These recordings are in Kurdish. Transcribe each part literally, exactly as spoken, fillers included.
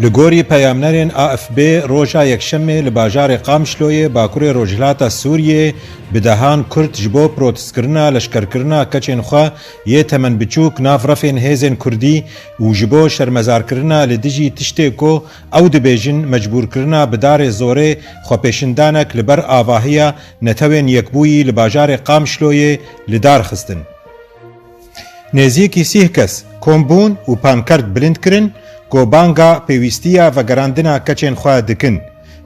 Li gorî peyamnerên A F P, roja Yekşemê li bajarê Qamişloyê, bakurê rojhilata Sûriyê, bi dehan Kurd ji bo protestkirina leşkerkirina keçên xwe yê temenbiçûk nav refên hêzên Kurdî û ji bo şermezarkirina li dijî tiştê ku ew dibêjin mecbûrkirina bi darê zorê xwepêşindanek li ber avahiya Netewên Yekbûyî li bajarê Qamişloyê li dar xistin. Nêzîkî sîh kes kom bûn û pankert bilind kirin ku banga pêwîstiya vegerandina keçên xwe dikin.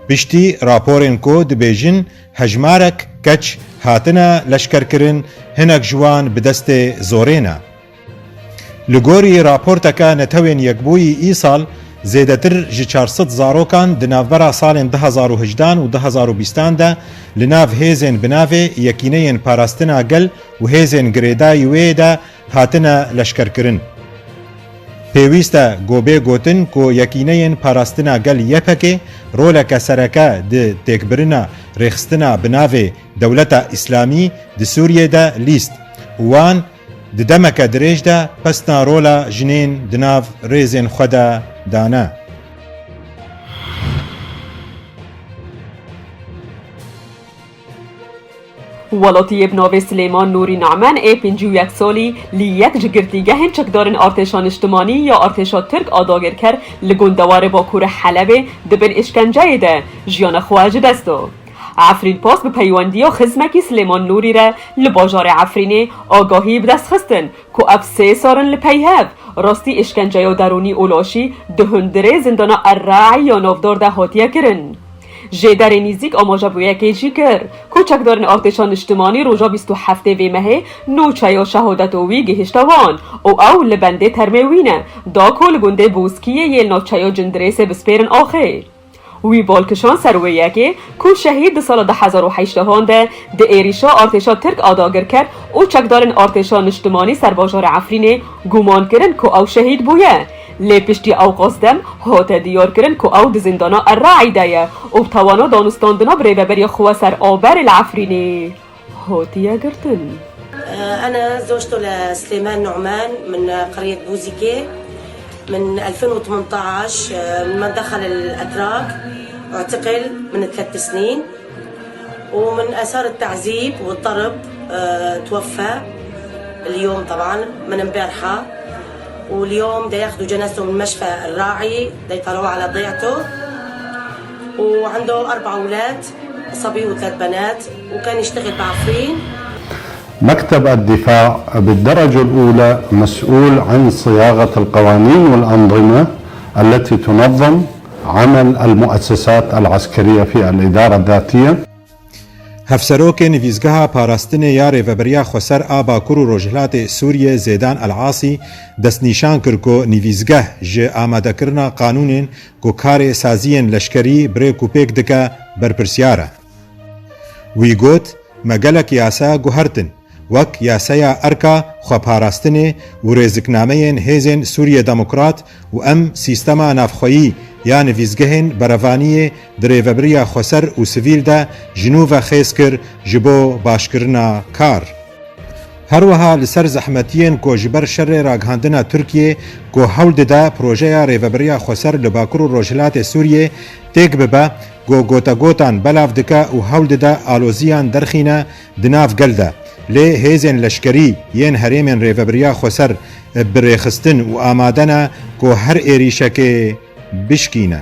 Piştî raporên ku dibêjin hejmarek keç hatine leşkerkirin, hinek ji wan bi destê zorê ne. Li gorî raporteke Netewên Yekbûyî, îsal zêdetir ji çar sed zarokan di navbera salên du hezar û hejdan û du hezar û bîstan de li nav hêzên bi navê Yekîneyên Parastina Gel û hêzên girêdayî wê de hatine leşkerkirin. Pêwîst e ku bê gotin ku Yekîneyên Parastina Gel, Y P G, roleke sereke di têkbirina rêxistina bi navê Dewleta Îslamî di Sûriyê de lîst û wan di demeke dirêj de pesna rola jinên di nav rêzên xwe de dane. Welatiyê bi navê Silêman Nûrî Nemen ê pêncî û yek salî li yek ji girtîgehên çekdarên Artêşa Niştimanî ya Artêşa Tirk a dagirker li gundewarê Bakurê Helebê di bin îşkenceyê de jiyana xwe ji dest da. Efrîn Post bi peywendiya xizmekî Silêman Nûrî re li bajarê Efrînê agahî bi dest xistin ku ev sê sal in li pey hev rastî îşkenceya derûnî û laşî di hundirê zindana El Raî ya navdar de hatiye kirin. Jêderê nîzîk amaje bi yekê jî kir ku çekdarên Artêşa Niştimanî roja bîst û heftê vê mehê nûçeya şehadeto wî gihişte wan û ew li bendê termê wî ne, da ku li gundê Bûskiyê yê li navçeya Cindirêsê bispêrin axê. Wî bal kişand ser wê yekê ku şehîd di sala du hezar û heştehan de di êrîşa artêşa Tirk a dagirker û çekdarên artêşa niştimanî ser bajarê Efrînê guman kirin ku ew şehîd bûye. Lê piştî ewqas dem hate diyar kirin ku ew di zîndana El Raî de ye û bi tawana danûstandina bi rêveberiya xweser a berê li Efrînê hatiye girtin. أنا زوجته لسليمان نعمان من قرية بوزكي. من ألفين وثمنطعش، من دخل الأتراك، اعتقل من ثلاث سنين، ومن آثار التعذيب والضرب، آه، توفى اليوم طبعًا من امبارحة. واليوم دا ياخدوا جنازته من مشفى الراعي، دا يطلعوا على ضيعته. وعنده أربع أولاد، صبي وثلاث بنات، وكان يشتغل بعفرين. مكتب الدفاع بالدرجة الأولى مسؤول عن صياغة القوانين والأنظمة التي تنظم عمل المؤسسات العسكرية في الإدارة الذاتية. Hevserokê Nivîzgeha Parastinê ya Rêveberiya Xweser a Bakur û Rojhilatê Sûriyê Zêdan El Asî destnîşan kir ku nivîzgeh ji amadekirina qanûnên ku karê saziyên leşkerî bi rêk û pêk dike berpirsyar e. Wî got, Me gelek yasa guhertin, wek Yaseya Erka Xweparastinê û Rêziknameyên Hêzên Sûriye Demokrat û em sîstema navxweyî ya nivîzgehên berevaniyê di rêvebiriya xweser û sivîl de ji nû ve xêz kir ji bo başkirina kar. Her wiha li ser zehmetiyên ku ji ber şerê ragihandina Tirkiyê ku hewl dide projeya rêvebiriya xweser li Bakur û Rojhilatê Sûriyê têk bibe, ku gotegotan belav dike û hewl dide aloziyan derxîne di nav gel de. Lê hêzên leşkerî yên herêmên rêvebiriya xweser bi rêxistin û amade ne ku her êrîşekê bişkîne.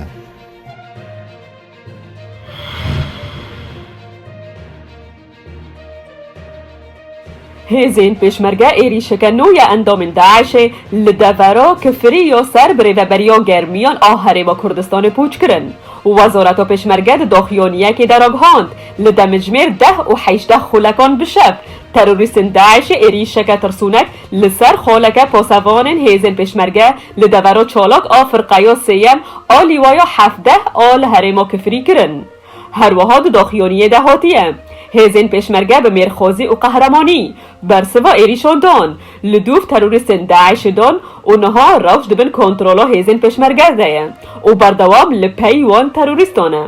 Hêzên Pêşmerge êrîşeke nû ya endamên DAIŞê li devera Kifirî ya ser bi rêveberiya germiyan a Herêma Kurdistanê pûç kirin. Wezareta Pêşmerge di daxuyaniyekê de ragihand, li demjimêr deh û hejdeh xulekan bi şev terorîstên DAIŞê êrîşeke tirsûnek li ser xaleke pasevanên hêzên Pêşmerge li devera çalak a firqeya sêyem a Lîwaya hevdeh a li herêma Kifirî kirin. Her wiha di daxuyaniyê de hatiye, hêzên Pêşmerge bi mêrxwazî û qehremanî bersiva êrîşan dan, li dûv terorîstên DAIŞê dan û niha rewş di bin kontrola hêzên Pêşmerge de ye û berdewam li pey wan terorîstan e.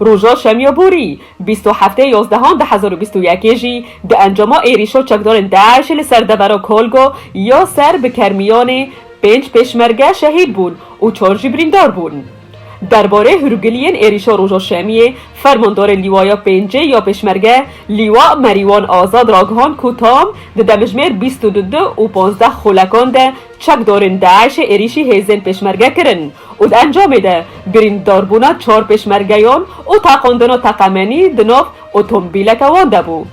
Roja Şemiya borî, bîst û heftê yozdehan du hezar û bîst û yekê jî di encama êrîşa çekdarên DAIŞê li ser devera Kolgo ya ser bi kermiyanê pênc pêşmerge şehîd bûn û çar jî birîndar bûn. Derbarê hûrgiliyên êrîşa roja Şemiyê, fermandarê Lîwaya pêncê ya Pêşmerge, Lîwa Merîwan Azad ragihand ku tam di demjimêr bîst û du û panzdeh xolekan de çekdarên DAIŞê êrîşî hêzên Pêşmerge kirin û di encamê de birîndarbûna çar pêşmergeyan û teqandina teqemenî di nav otomobîleke wan de bû.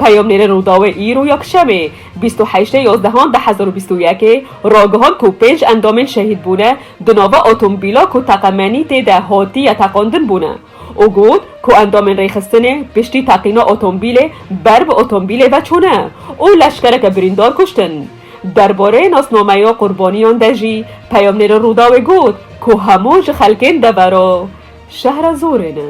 Peyamnêrê Rûdawê îro Yakşemê, bîst û heştê yazdehan du hezar û bîst û yekê, ragihand ku pênc endamên şehîd bûne, di nava otomobîla ku teqemenî tê de hatiye teqandin bûne û got ku endamên rêxistinê piştî teqîna otomobîlê ber bi otomobîlê ve çûne û leşkereke birîndar kuştin. Derbarê nasnameya qurbaniyan de jî peyamnêrê Rûdawê got ku hemû ji xelkên devera şehra Zorê ne.